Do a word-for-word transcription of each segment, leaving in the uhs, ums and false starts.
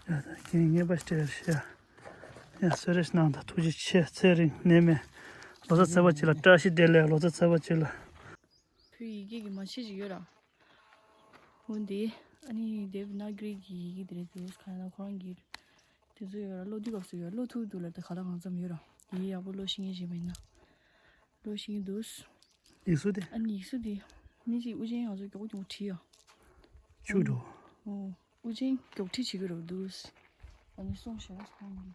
རྒན་ངེས་པ་སྤྲད་ཤག་ཡ་གསོལ་རས་གནང་དང་། ཐུགས་རྗེ་ཆེ། ཚེ་རིང་ནད་མེད་ལོ་ཙཱ་ཚེ་བ་ཅིག་ལ། བཀྲ་ཤིས་བདེ་ལེགས་ལོ་ཙཱ་ཚེ་བ་ཅིག་ལ། བོད་ཡི་གེ་གི་མ་ཕྱེད་ཅིག་ཡོད་ར། འོ་འདི་ཨ་ནི་དེབ་ནཱ་གི་རི་གི་ཡི་གེ་དེ་རེད་འདུག་ག་ན་ཁོ་རང་གི་དེ་ཚོ་ཡོད་ར། ཀློག་དུས་སྐབས་སུ་ཡོད། ཀློག་ཐུབ་འདུག་ལ། དེ་ག་ལ་གང་འཚམ་ཡོད་ར། ཡི་གེ་ཡག་པོ་ཀློག་ཤེས་མཁན་ཞིག་མིན་ན་ཀློག་ཤེས་ཀྱི་འདུག་ཡིག་གཟུགས་དེ། ཨ་ནི་ཡིག་གཟུགས་དེ་མི་གཅིག་དབུ་ཅན་ང་ཚོ་མགྱོགས་པོ་མགྱོགས་པོ་བྲིས་ཡ། ཆུ་འགྲོ། ཨོ། དབུ་ཅན་མགྱོགས་ཁྲིད་བྱེད་ཀྱི་རེད་འདུག་ཨ་ནི་སོང་ཞེས་སོང་གི།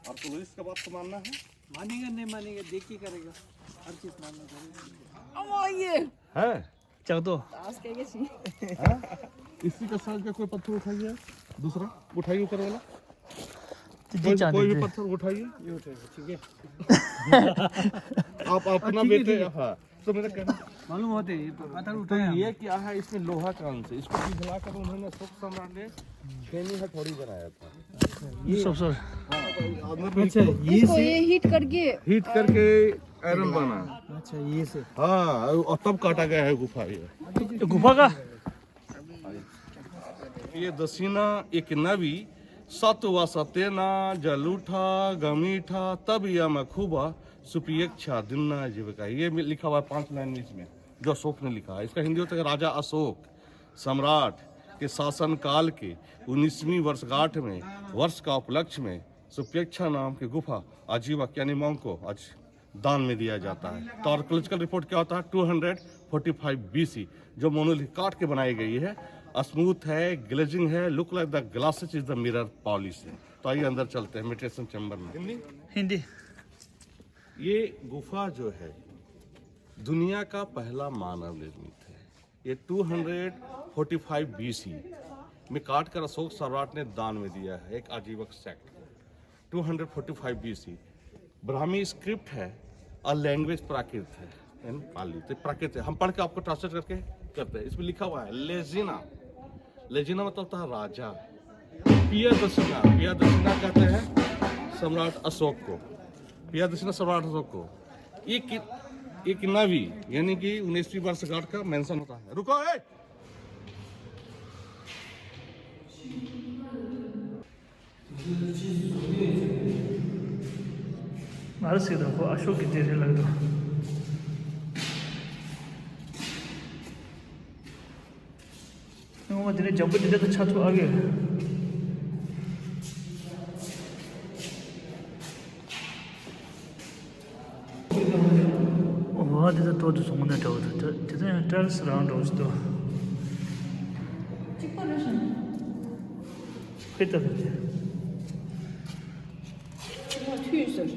आपको इसके बाद तो मानना है। मानेगा नहीं मानेगा, देख के करेगा। हर चीज मानना जरूरी है। अब ये है। चक दो। ताश के के सी। हाँ? इसी का साइज का कोई पत्थर उठाइए, दूसरा उठाइए, ऊपर वाला। तो जी कोई, चाहते कोई भी थे। पत्थर उठाइए। ये उठाइए, ठीक है। आप अपना ठीक है, बेटे, ठीक है। हाँ। तो मेरा कहना मालूम होते हैं, ये तो पत्थर तो उठाया ये हमने। क्या है, इसमें लोहा का अंश है, इसको पिघला कर उन्होंने अशोक सम्राट ने खेनी हथौड़ी बनाया था। ये सब सर। हाँ, अंदर में अच्छा, इसको ये इसको से ये हीट करके हीट करके आयरन बना। अच्छा, ये से। हाँ, और तब काटा गया है गुफा ये। गुफा का? ये दक्षिणा एक नवी सत्व सत्यना जलूठा गमीठा तब यम खुबा सुपियक्षा दिन्ना जीविका। ये भी लिखा हुआ है पांच लैंग्वेज में, जो अशोक ने लिखा है। इसका हिंदी होता है राजा अशोक सम्राट के शासनकाल के उन्नीसवीं वर्षगांठ में वर्ष का उपलक्ष्य में सुप्यक्षा नाम की गुफा आजीवक यानी monk को आज दान में दिया जाता है। तो आर्कोलॉजिकल रिपोर्ट क्या होता है? To hundred forty five BC, जो मोनोलिथ काट के बनाई गई है, स्मूथ है, ग्लेजिंग है, look like the glasses is the mirror polish है। तो आइए अंदर चलते हैं मेडिटेशन चैम्बर में। हिंदी। ये गुफा जो है दुनिया का पहला मानव निर्मित है। ये to hundred forty five BC में काट कर अशोक सम्राट ने दान में दिया है एक Ajivaka sect. Two hundred forty five BC Brahmi script है और लैंग्वेज प्राकृत है, यानी पाली। तो प्राकृत है, हम पढ़ के आपको ट्रांसलेट करके करते हैं। इसमें लिखा हुआ है लेजिना। लेजिना मतलब होता है राजा। पिया दक्षिणा, पिया दक्षिणा कहते हैं सम्राट अशोक को। पिया दक्षिणा सम्राट अशोक को। ये कि, ये कि नवी यानी कि उन्नीसवीं वर्षगांठ का मेंशन होता है। रुको, ए! ང་རང་ཟེར་དང་ཁོ་ཨ་ཤོག་གི་རྗེས་རེད་ལབ་འདུག་སྔོན་མ་དེ་ནས་འཇམ་པོ་དེ་འདྲ་དང་ཆ་ཚུགས་ཨ་གེ། འོ་དེ་ད་ཏོག་ཏུ་སོང་ན་འདྲ་བོ་འདུག་དེ་ད་ཡང་ཊེ་རེ་སི་རང་འདྲ་བོ་ཞིག་འདུག་གཅིག་པ་རེད་ཤག་ཁོས་ལྟ་བུ་དེ། ཁོ་མཐུད་ཟེར།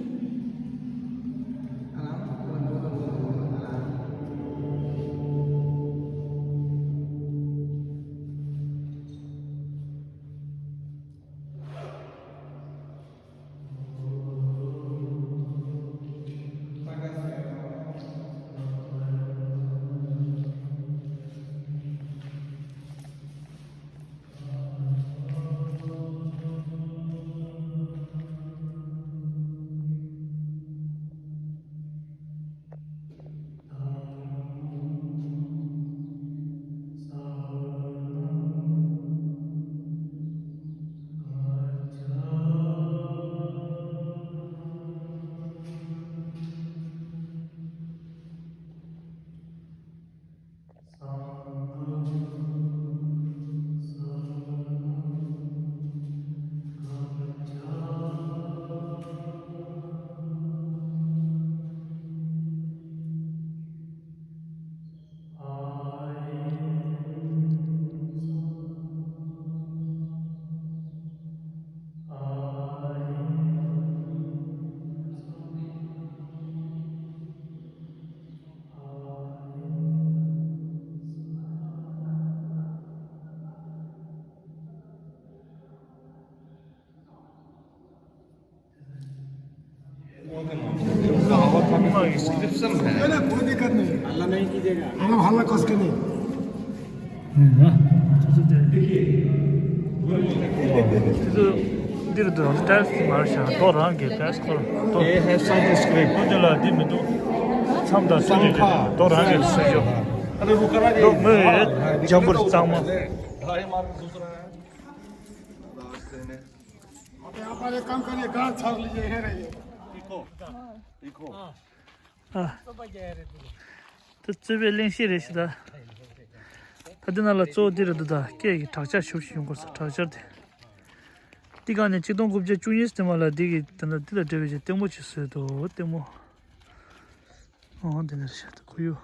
कोई दिक्कत नहीं। अल्लाह नहीं कीजिएगा। अल्लाह हल्ला कस के नहीं। འདིར་འདུག་ཊའིལ་སི་མར་ཤ་རྡོ་རང་གི་ཊའིལ་སི་ཁོར་རྡོ། They have such a script. རྡོ་འདི་ལ་འདི་མི་འདུག་མཚམས་དང་ཐུག་འདི་རྡོ་རང་གི་སྲིད་ཤོག་རྡོ་ངོས་ཇམ་པར་གཙང་མ། आप यहाँ पर एक काम करिए, गार्ड छाड़ लीजिए, यहीं रहिए। देखो, देखो। ཨ། ད་རྩོད་པའི་གླེང་གཞི་རེད་ཤི་ད། ད་འདི་ནང་ལ་གཙོ་བོ་འདི་རེད་འདུག་ད་སྐད་ཀྱི་དྲག་ཆར་ཞུ་ཞིག་ཡོང་དགོས་ས་དྲག་ཆར་དེ། འདི་གང་ནས་ཆིག་སྟོང་དགུ་བརྒྱ་བཅུ་གཉིས་དེ་མ་ལ་འདི་གི་དེ་འདྲ་འདི་དང་འབྲེལ་བའི་ལྟད་མོ་ཅིག་བཟོས་འདུག་ལྟད་མོ། ཨོ་འདི་ནས་ཤ་ད་ཁུ་ཡུ།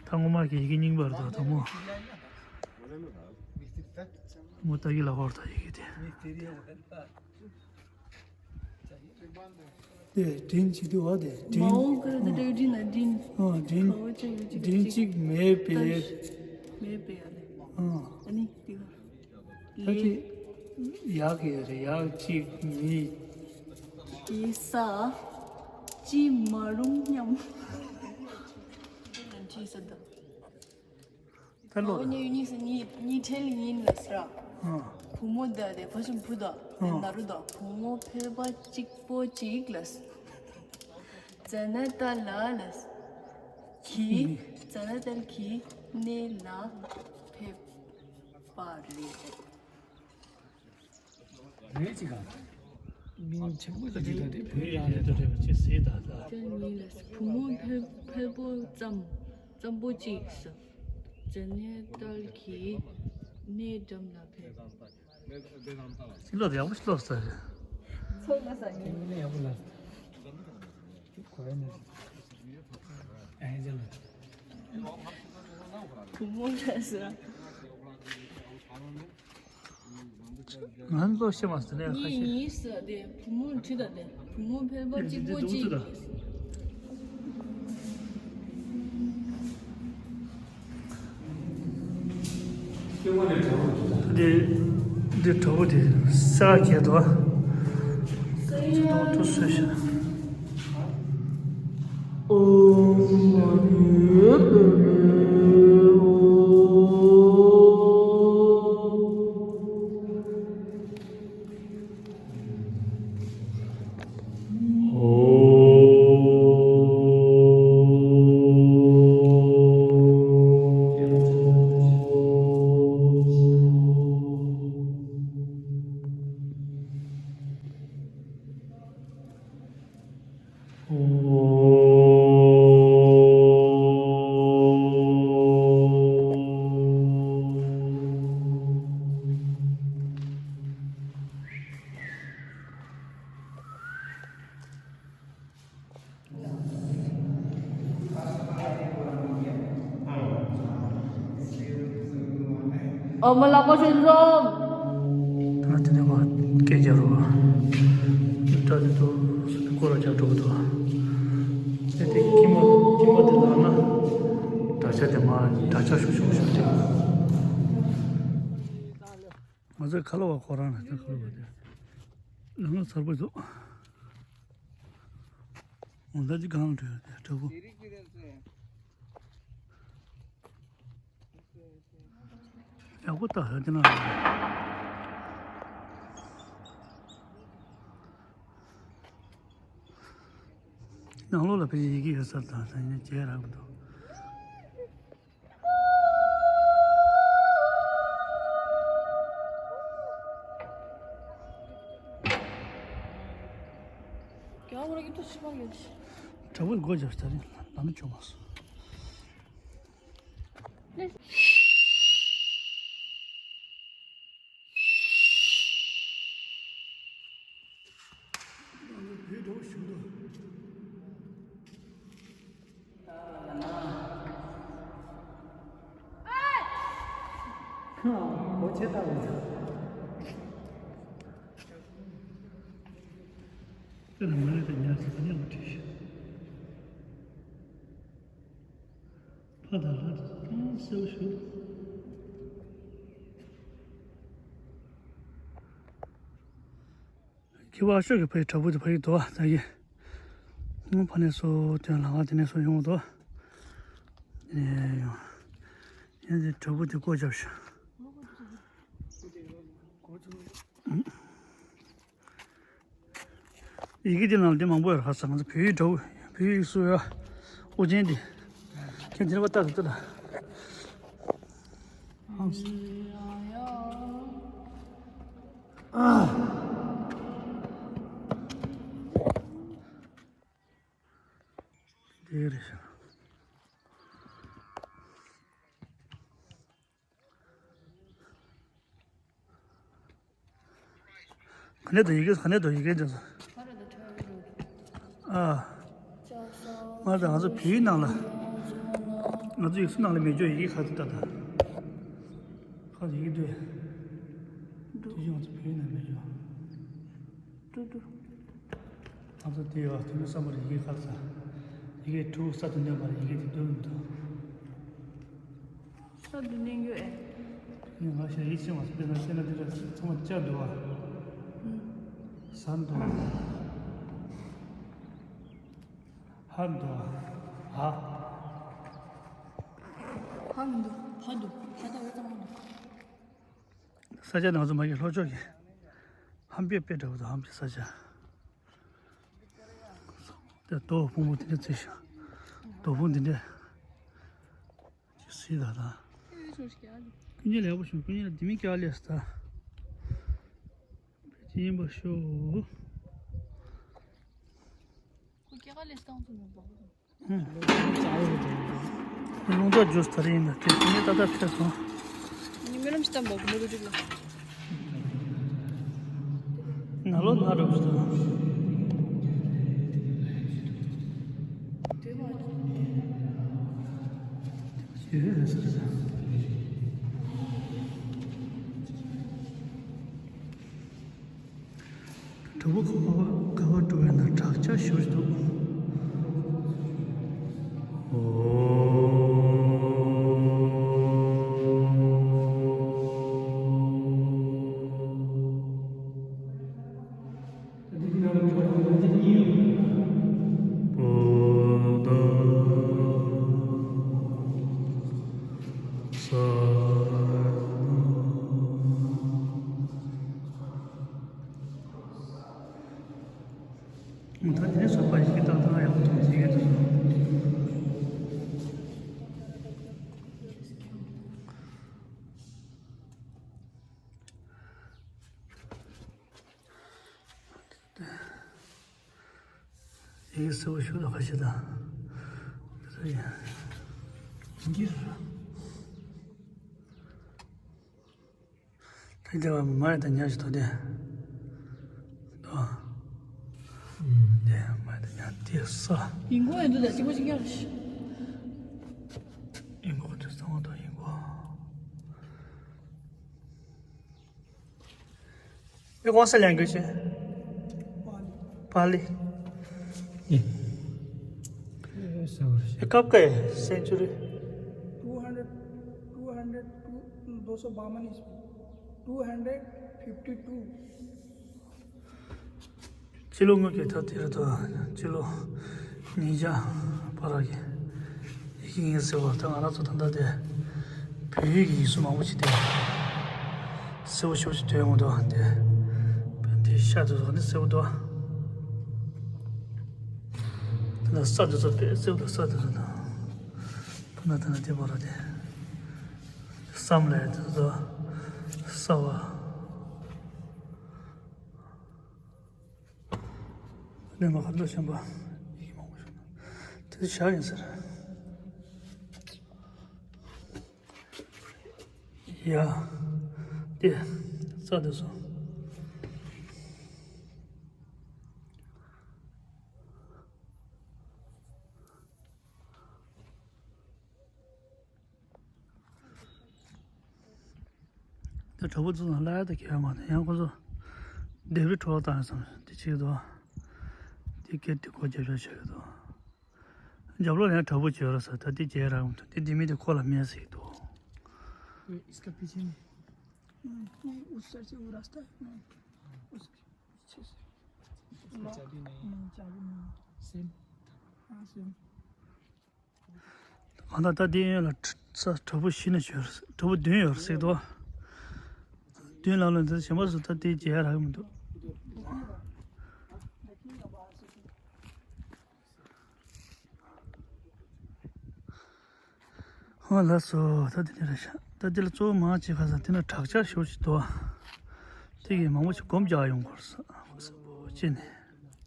ད་ངོ་མ་གི་ཡི་གེ་རྙིང་པ་རེད་ད་དང་མོ། མོ་ད་གི་ལ་ཧོར་ད་ཡི་གེ་དེ། དེ་དྲིན་ཆེ་དུས་བ་དེ་དྲིན། མ་འོངས་ཀྱི་དེ་དྲིན་ན་དྲིན། ཨ་དྲིན། ག་བ་ཅིག་ཡོད་ཅིག་དྲིན་གཅིག་མེད་པའི། མེད་པའི་ཡ་ལེ། ཨ་ཨ་ནི་དེ་ག་ད་ལེ། དེ་ཡག་གི་རེད་ཡག་གཅིག་མི། དེ་ས་ཅི་མ་རུང་སྙམ། དྲིན་ཆེ་ས་ད། ཕན་ལོ། ཨོ་ཉི་ཡུ་ཉི་སི་ཉི་ཉི་ཁྲེལ་ཉིན་ལ་སི་ར། ཨ། བུ་མོ་ད་དེ་ཕ་ཤམ་བུ་ད་དེ་ཨ། ན་རུ་ད་བུ་མོ་ཕལ་པ་གཅིག་པོ་གཅིག་ལ་སི། ཛ་ན་ཏ་ལ་ལ་སི། གི་ཛ་ན་ཏ་ལ་གི་ནེ་ལ་ཕེབས་པ་རེད། རེད་ཅིག་ག་མིང་ཆེན་པོ་ཅིག་ད་དེ་བོད་ཡིག་རེད་དོ་རེད་པ་ཅེས་ཟེར་ད་ད། ཅན་ཉིད་ལ་བུ་མོ་ཕལ་ཕལ་པོ་ཙམ་ཙམ་པོ་ཅིག་ཟེར། ཛ་ནེ་ཏལ་གྱི་གནས་འགྲམ་ལ་ཕེབས། ཕྱི་ལོགས་ཡག་པོ་ཕྱི་ལོགས་ས་རེད། ཚོགས་ལ་ས་ཉིན། ཡག་པོ་ལ། གོ་ཡ་ནས། ཨེ་ཅན་ལ། བུ་མོ་ལ་ཟེར། ང་ཚོ་ཤེས་མ་སོང་ནས་ཁ་ཤས། གཉིས་ཡིན་ཟེར་དེ་བུ་མོ་བྲིས་དང་དེ་བུ་མོ་ཕལ་པ་གཅིག་པོ་གཅིག་ཡིན། དེ་འདི་གྲོགས་པོ་དེ་ས་ག་གྱེས་འདུག་ཨ། ཚོ་དུ་སུ་ཤ། ཨོ་མ་ལག་པ་ཞོན་རོམ། ད་དེ་ནས་མ་སྐད་རྒྱག་རོགས། སྐྲ་དེ་ཚོ་སྐོར་ར་རྒྱག་འགྲོ་གི་འདུག་དེ་དེ་ཀྱི་མ་ཀྱི་མ་དེ་ལག་ན་དྲ་ཆ་དེ་མ་དྲ་ཆ་ཤུག་ཤུག་ཤུག་དེ། ང་ཚོའི་ཁ་ལོ་བ་ཁོ་རང་ལ་ད་ཁ་ལོ་བ་དེ་ལ་ང་ཚར་པ་འདུག་འོ་ད་ཅི་གང་འགྲོ་ཡོད་དེ་དྲ་བུ། ཡག་པོ་ལྟ་ཧ་ཅི་ན། ནང་ལོགས་ལ་ཕལ་ཆེར་ཡི་གེ་ཡོད་ས་དང་ས་ཡིན་ན་བྱས་རག་གི་འདུག་དྲ་བོའི་སྒོ་རྒྱབ་ད་རིང་ལམ་བྱུང་མ་སོང་། སྒོ་ཕྱེ་ཐབས་མེད། དེ་ལ་མ་རེད་དེ་ཉར་ཚགས་ཉམས་བྲིས་ཤིང་། ཕ་དང་ལྷ་དང་གསལ་པོ་ཞུ། ཁྱི་པ་ཤོག་གི་ཕ་ཡི་བྲག་ཕུག་དེ་ཕ་ཡི་དོ་ད་གི། ཕ་ནས་སུ་དོན་ལ་ང་དེ་ནས་སུ་ཡོང་དོ། ཡང་དེ་བྲག་ཕུག་དེ་བཀོད་རྒྱབ་ཤོག་ཡི་གེ་འདི་ནང་འདི་མང་པོ་ཡོད་རེད། ཧ་ཅང་ང་ཚོ་བོད་ཡིག་འབྲུ་བོད་ཡིག་སུ་ཡོད། ཨོ་རྒྱན་འདི་ཁྱེད་འདི་ལ་བ་ལྟ་ལྟ་ལ། འདི་རེད་ཤག་ག་ནས་དུ་ཡི་གེ་ག་ནས་དུ་ཡི་གེ་འདི་ཚོ། ཨ། མ་ད་ང་ཚོ་བོད་ཡིག་ནང་ལ། ང་ཚོ་ཡིག་གཟུགས་ནང་ལ་མེད་འཇོག་ཡི་གེ་ཁ་ཚོ་ལྟ་ད། ཁ་ཚོ་ཡི་གེ་འདུག་དེ་བཞིན་ང་ཚོ་བོད་ཡིག་ནང་མེད་འཇོག་ཏུ་ཏུ། ང་ཚོ་དེ་ཡོད་དེ་མི་བསམ་པར་ཡི་གེ་ཁ་ཚ། ཡི་གེ་དྲུག་ས་དུ་གནོན་པར་ཡི་གེ་དེ་འདུག་མི་འདུག་ས་དུ་གནོན་རྒྱུ་ཨེ། ངས་ང་ཞལ་ཡིད་ཆེས་མ་སོང་། དཔེར་ན་དཔེར་ན་འདི་འདྲ་ཚང་མ་བཅའ་འདུག་བ། ས་འདུག་ཧ་འདུག་ཧ། ཧ་མི་འདུག་ཧ་འདུག་ཧ་ད་ཡོད་ཙམ་མ་འདུག་ས་ཆ་ནང་ཚོ་མ་གི་ལྷོ་ཕྱོགས་ཀྱི་ཧམ་པའི་དཔེ་འདྲ་བོ་དང་ཧམ་པའི་ས་ཆ། དེ་རྡོ་ཕུང་པོ་དེ་འདྲ་བརྩིགས་ཤིང་། རྡོ་ཕུང་དེ་འདྲ་ཅིག་གཟིགས་དང་དང་། ཀུན་མཁྱེན་ལེགས་པོ་བྱུང་། ཀུན་མཁྱེན་ལ་དེ་མིན་སྐྱག་ལས་ས། ཅི་ཡིན་པར་ཤོག་ཁོ་སྐྱེ་རྒ་ལས་སྟངས་ཚོ་མི་འབོག་རླུང་རྟ་ཇུས་ད་རེས་ཡིན་ན་དེ་ནི་ཏག་ཏག་ཐེབས་སོང་། ཉི་མ་ལམ་ཞིག་བཏང་འབོག་མོ་རུ་ཅིག་ལ། ན་ལོ་ན་རོགས་ཞིག་དང་། དེ་མ་ཡོད་ཟེར་ས། གྲུབ་པ་ག་པར་ག་པར་གྲུབ་པའི་ནང་བྲག་ཆ་ཞུ་འདུག་ཨོ། ད་དེ་ནས་བཟོས་པ་ཞིག་ཏག་ཏག་ཡག་པོ་མཐོང་ཚེ་ཡོད་དུ་སོང་། ཡིག་གཟུགས་ཤུགས་ལ་ཁ་ཤས་དང་། འདི་ཚོ་ཡིན། འདི་རེད། དེ་དེ་བ་མ་ཡ་ད་ཉ་ཞིག་ཐོག་དེ། དོ། དེ་མ་ཡ་ད་ཉ་དེ་ས། ཡིན་གོ་ཡིན་འདུག་ད་ཅི་མ་ཅི་ཀྱང་ཞིག་ཡིན་གོ་དེ་ས་བ་དོ་ཡིན་གོ། Et comment c'est language? Pali. ये सब। ये कब का है century? Two hundred, two hundred two, दो सौ बावन ईस्वी। Two hundred fifty to. སྤྱི་ལོ་སྔོན་གྱི་ད་དེར་དུ་སྤྱི་ལོ་ཉིས་བརྒྱ་བར་གྱི་ཡི་གེ་ཡིན་ཟེར་བ། ད་ང་རང་ཚོ་ད་ལྟ་དེ་བོད་ཡིག་གི་ཡིག་གཟུགས་མང་པོ་ཞིག་དེ་གསལ་པོ་ཞེ་པོ་ཞིག་ཐོན་ཡོང་གི་འདུག་དེ་དེ་ཤ་དེ་ཚོ་ནི་གསལ་པོ་འདུག་དེ་ལ་ས་དེ་ཚོ་དཔེ་གསལ་པོ་འདུག་ས་དེ་ཚོ་ན་ཕུ་ན་ད་ན་དེ་བར་དེ་བསམ་ལས་དེ་ཚོ་ས་བ། གནས་མ་ཁར་འགྲོ་བཞིན་པ། ཡིག་མང་པོ་ཞིག་དེ་ཚོ་བཞག་ཡིན་ཟེར། ཡ། དེ། རྩ་དེ་ཚོ། དྲ་འབུ་ཚོ་དང་ལྷ་ཡ་དང་གས་མ་དང་ཡང་ཁོ་ཚོ་དེབ་རི་འཕྲོ་བཏང་བསམ་དེ་ཅིག་འདུག་དེ་སྐད་དེ་གོ་རྒྱབ་ཤོག་བྱ་གི་འདུག་རྒྱབ་ལོགས་ལ་ཡང་དྲ་འབུ་བྱེད་རོགས་ཟེར། ད་དེ་རྒྱལ་རག་མི་འདུག་དེ་དེ་མི་དེ་ཁོ་ལ་མེད་ཟེར་གི་འདུག ये इसका पीछे नहीं। नहीं, नहीं, उस साइड से वो रास्ता है। नहीं, उस, पीछे से। इसका चाबी नहीं है। नहीं, चाबी नहीं है। सेम। हाँ, सेम। གང་ལྟར་ད་དེ་ཡོད་ལ་ས་དྲ་འབུ་བཞི་ནས་བྱོས་ར་དྲ་འབུ་བདུན་ཡོད་ར་ཟེར་འདུག་བདུན་ལ་ལ་འདི་གཞན་པ་སུ་ད་དེ་རྒྱལ་རག་མི་འདུག་ཧོ་ལགས་སོ། ད་དེ་ནས་རེད་ཤག་ད་དེ་ལ་གཙོ་བོ་མང་ཆེ་ག་ས་དེ་ན་དྲག་ཆར་ཤོར་ཞིག་འདུག་དེ་གི་མང་པོ་ཞིག་སྒོམ་རྒྱག་ཡོང་དགོས་ས་ཧོ་ས་པོ་ཅི་ནས།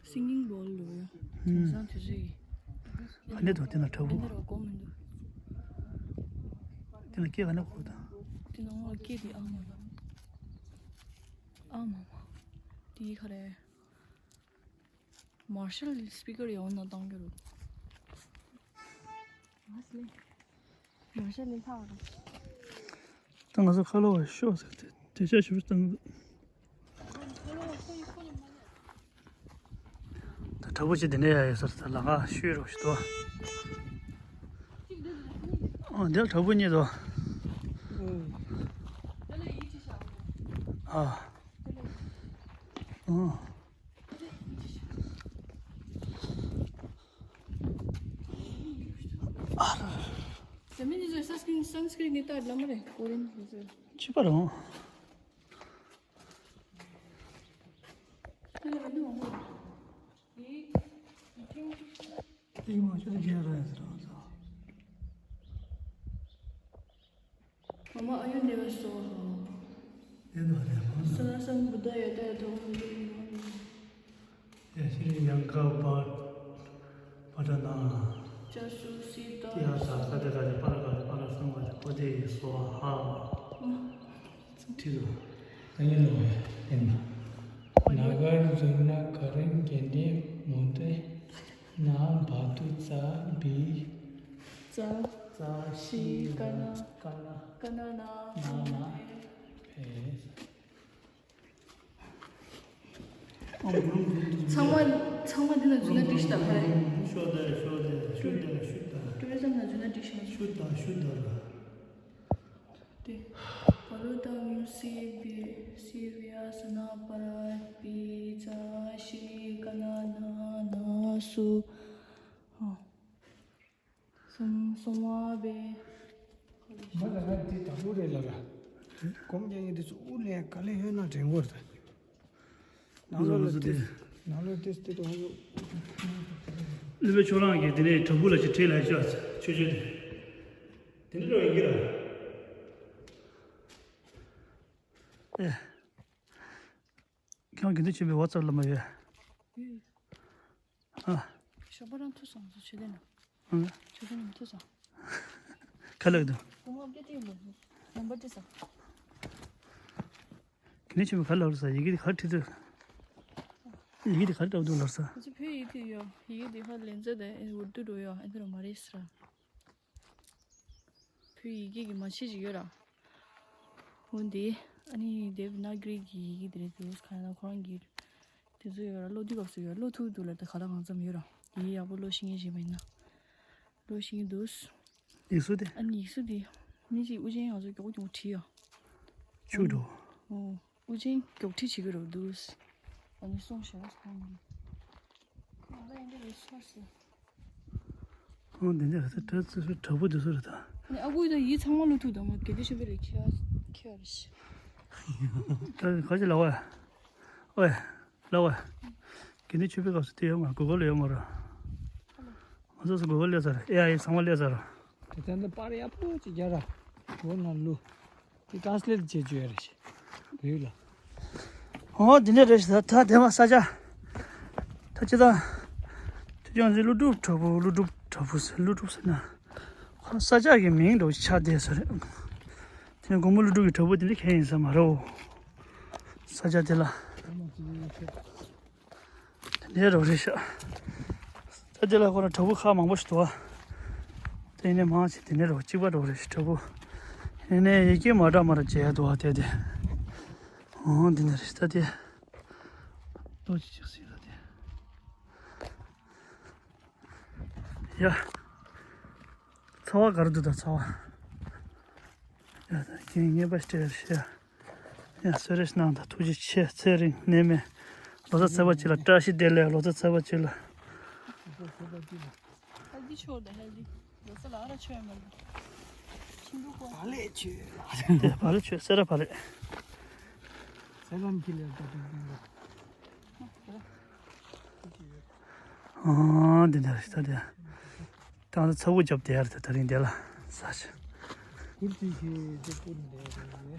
སིང་གིང་བོལ་ལོ་ཡ། ཧུམ། དེང་སང་དུས་ཚོད་ཡིན། ག་ནས་འདུག་དེ་ན་དྲ་འབུ། དེ་ན་རོ་སྒོམ་མི་འདུག་དེ་ན་སྐད་ག་ནས་གོ་དང་། དེ་ན་ངོ་སྐད་དེ་ཨ་མ་མ། ཨ་མ་མ། དེ་ག་རེད། མར་ཤལ་སི་པི་ཀར་ཡང་ན་བཏང་གི་རུ། མར་ཤལ་ལས་ཐག་རུ། ད་ང་ཚོ་ཁ་ལོ་བ་ཤོག་ཟེར་ཏེ་དེ་ཆ་ཞུ་བཏང་གི་འདུག་ད་དྲ་འབུ་ཅིག་དེ་འདྲ་ཡ་ཡོད་ས་རེད། ད་ལ་ཁ་ཤུལ་རོགས་ཞུ་དོ། ཨ་འདིར་དྲ་འབུ་གཉིས་དོ། ཨ། ཨ། ཨ། ཟེར་མི་འདི་ཚོས་སན་སི་ཀྲིན་སན་སི་ཀྲིན་ནི་ལྟར་ལམ་མ་རེད། ཀོ་རིན་འདི་ཚོས། ཅི་པ་རང་། ཨི་མ་ཆུ་རྒྱལ་ར་ཡ་ཟེར་བ་ཚོ། ཨོཾ་ཨཱ་ཡུར་བེ་དྷ་སྭཱ་ཧཱ། ཡེ་དོ་རེ་མ་ན། སཱ་ན་སཾ་བུདྡྷཱ་ཡ་ཏ་ཡ་ཐཱ་ཝཱ་ཧཱ། ཡ་ཤི་རི་ཡང་ཀ་པ་པ་ཏ་ན། ཅ་སུ་སི་ཏ། ཏི་ཡ་ས་ཀ་ཏེ་ག་ཏེ་པ་ར་ག་ཏེ་པ་ར་སཾ་ག་ཏེ་པོ་ཏེ་ཡེ་སྭཱ་ཧཱ། ཁྲིད་དོ། ད་ཡིན་ནོ་ཡིན་ན། ན་གརྫུ་ན་ག་རིང་གན་དེ་མོ་ཏེ། ན་བ་དུ་ཙ་བི། ཙ། ཙ་ཤི་ཀ་ན། ཀ་ན། ཀ་ན་ན། ན་ན། ཕེ། ཚང་མ་ཚང་མ་འདི་ན་འཛུལ་ན་འགྲིག་ཤི་ད་ཕ་རེ། ཤོ་ད་ཤོ་ད་ཤུ་ད་ཤུ་ད། ཀྲུའུ་རི་ཛམ་ན་འཛུལ་ན་འགྲིག་ཤི་མ་ཤི། ཤུ་ད་ཤུ་ད་ར། ཏེ། བ་རུ་ཏ་ངུ་སི་བི་སི་བི་ཡ་ས་ན་པ་ར་པི་ཙ་ཤི་ཀ་ན་ན་ན་སུ། ཨོ། སོང་སོང་བ་བེ། མ་ལ་ང་འདི་དང་པོ་རེད་ལ་ར། སྒོམ་རྒྱག་མཁན་འདི་ཚོ་དབུ་ལེན་ག་ལེ་ཡོད་ན་དྲན་གོ་རེད། ནང་ལོགས་ལ་ཏེ་ནང་ལོགས་ཏེ་ཏེ་དང་པོ། སློབ་དཔོན་ཁྱོད་རང་གིས་དེ་ནས་དྲ་འབུ་ལ་ཅིག་ཁྲིད་ལ་ཤོག་ཆོས་ཆོས་དེ། དེ་འདྲ་ཡིན་གྱི་ར། ཨེ། ཁྱོད་དགེ་འདུན་ཆོས་འཕེལ་ཝ་ཙབ་ལ་མ་ཡོད། ཡོད། ཨ། ཞོགས་པ་རང་ཐུག་སོང་ཚོ་ཆོས་ལྡན་ན། ཨ། ཆོས་ལྡན་ན་ཐུག་སོང་། ག་ལེར་འདུག་སྐུ་ངོ་སྐད་ཐིག་ལ་ནམ་བར་ཏི་ས། དགེ་འདུན་ཆོས་འཕེལ་ག་ལ་ལབ་ས། ཡི་གེ་དེ་ག་ཁྲིད་དུས། ཡི་གེ་དེ་ག་འདྲ་འདུག་ལབ་ས། ཁོ་ཚོ་བོད་ཡིག་དེ་ཡོད། ཡི་གེ་དེ་ཧ་ལེན་ཚད་དེ་ཨེ་ཨུར་དུ་འགྲོ་ཡོད། ཨེ་འདི་རུ་མ་རེད་ས། བོད་ཡི་གེ་གི་མ་ཕྱི་ཞིག་ཡོད་ར། འོ་འདི་ཨ་ནི་དེབ་ན་གྷི་རི་གི་ཡི་གེ་དེ་རེད་འདུག་གང་ཡིན་ན་ཁོ་རང་གི་དེ་ཚོ་ཡོད་ར། ཀློག་དུས་སྐབས་སུ་ཡོད། ཀློག་ཐུབ་འདུག་ལ་དེ་ག་ལ་གང་འཚམ་ཡོད་ར། ཡི་གེ་ཡག་པོ་ཀློག་ཤེས་མཁན་ཞིག་མ་ཡིན་ན། ཀློག་ཤེས་ཀྱི་འདུག་ཡིག་གཟུགས་དེ། ཨ་ནི་ཡིག་གཟུགས་དེ། མི་གཅིག་དབུ་ཅན་ང་ཚོ་མགྱོགས་མགྱོགས་བྲིས་ཡོད། ཆུ་འགྲོ། ཨོ། དབུ་ཅན་མགྱོགས་བྲིས་བྱེད་ཀྱི་རེད་འདུག་ཨ་ནི་སོང་ཞེས་པ་སོང་གི། ང་ལ་ཡིན་འདི་རེད་སོ་སི། ཨོ་འདི་འདི་རེད་ད་ཚོ་སོ་དྲ་འབུ་འདི་ཚོ་རེད་ད། ཨ་ནི་ཨ་ཁུ་ཡིས་ད་ཡིག་ཚང་མ་ཀློག་ཐུབ་དང་མ་དགེ་འདུན་ཆོས་འཕེལ་ལས་ཁྱེར་ཁྱེར་རེད་ཤི། ད་ག་ཅི་ལ་བ། ཨོའི། ལགས་འོ། དགེ་འདུན་ཆོས་འཕེལ་སྐབས་སུ་དེ་ཡོད་མ་རེད། གུ་གལ་ལ་ཡོད་མ་རེད། ང་ཚོ་སུ་གུ་གལ་སླེབས་ཚར་རེད། ཨེ་ཨའི་ཚང་མ་སླེབས་ཚར་རེད། དེ་ལྟར་འདི་པར་ཡག་པོ་ཅིག་རྒྱག་ར། གོ་ན་ལུ། དེ་ཊ་རན་སི་ལེཊ་བྱེད་རྒྱུ་ཡོད་རེད་ཤི། བོད་ལ། ཨོ་དེ་འདྲ་རེད་ཤི། ད་ད་དེ་མ་ས་ཆ། ད་ཅི་ད། ཁྱོད་ཀྱང་ཅི་ཀླུ་སྒྲུབ་དྲ་འབུ་ཀླུ་སྒྲུབ་དྲ་འབུ་ཟེར་ཀླུ་སྒྲུབ་ཟེར་ན། ཁོ་ས་ཆ་གི་མིང་འདྲ་བོ་ཆགས་བསྡད་ས་རེད། དེ་ནས་མགོན་པོ་ཀླུ་སྒྲུབ་ཀྱི་དྲ་འབུ་དེ་འདྲ་གང་ཡིན་ས་མ་རེད། ས་ཆ་དེ་ལ། དེ་འདྲ་རོ་རེད་ཤག་ས་དེ་ལ་ཁོ་ན་དྲ་འབུ་ཁག་མང་པོ་ཞིག་འདུག་བ། དེ་ནས་མང་ཆེ་དེ་འདྲ་རོ་གཅིག་པ་འདྲ་བོ་རེད་ཤག་དྲ་འབུ། དེ་ནས་ཡི་གེ་མ་འདྲ་མ་འདྲ་བྱས་འདུག་བ་དེ་དེ། ཨོ་འདི་ནས་རེད་ད་དེ། ལོ་ཅི་ཅིག་སྲིད་ལ་དེ། ཡ། ཚ་བ་ག་རེ་འདུག་ད་ཚ་བ། ཡ་ད་རྐྱེན་ངན་པ་སྤྲད་ཤི་ཡ། ཡ་གསོལ་རས་གནང་དང་ཐུགས་རྗེ་ཆེ། ཚེ་རིང་ནད་མེད། ལོ་ཙཱ་ཚེ་བ་ཅིག་ལ་བཀྲ་ཤིས་བདེ་ལེགས། ལོ་ཙཱ་ཚེ་བ་ཅིག་ལ། ཧེལ་དི་ཆོར་དང་ཧེལ་དི། ལོ་ཙཱ་ལ་ཨ་ར་ཆོས་མ་ལ། ཆིན་དུ་གོ། བ་ལེ་ཆོས་ལ། དེ་བ་ལེ་ཆོས་སེ་ར་བ་ལེ། སེ་ལོན་ཁི་ལེར་ད་དུང་དུང་ལ། ཨ་འདི་འདྲ་རེད་ད་དེ། ད་ཚ་བོ་རྒྱབ་དེ་ཡར་དེ་ད་རིང་དེ་ལ་ས་ཆ། ཀུར་ཅི་ཞེས་དེ་ཀུར་འདྲ་རེད།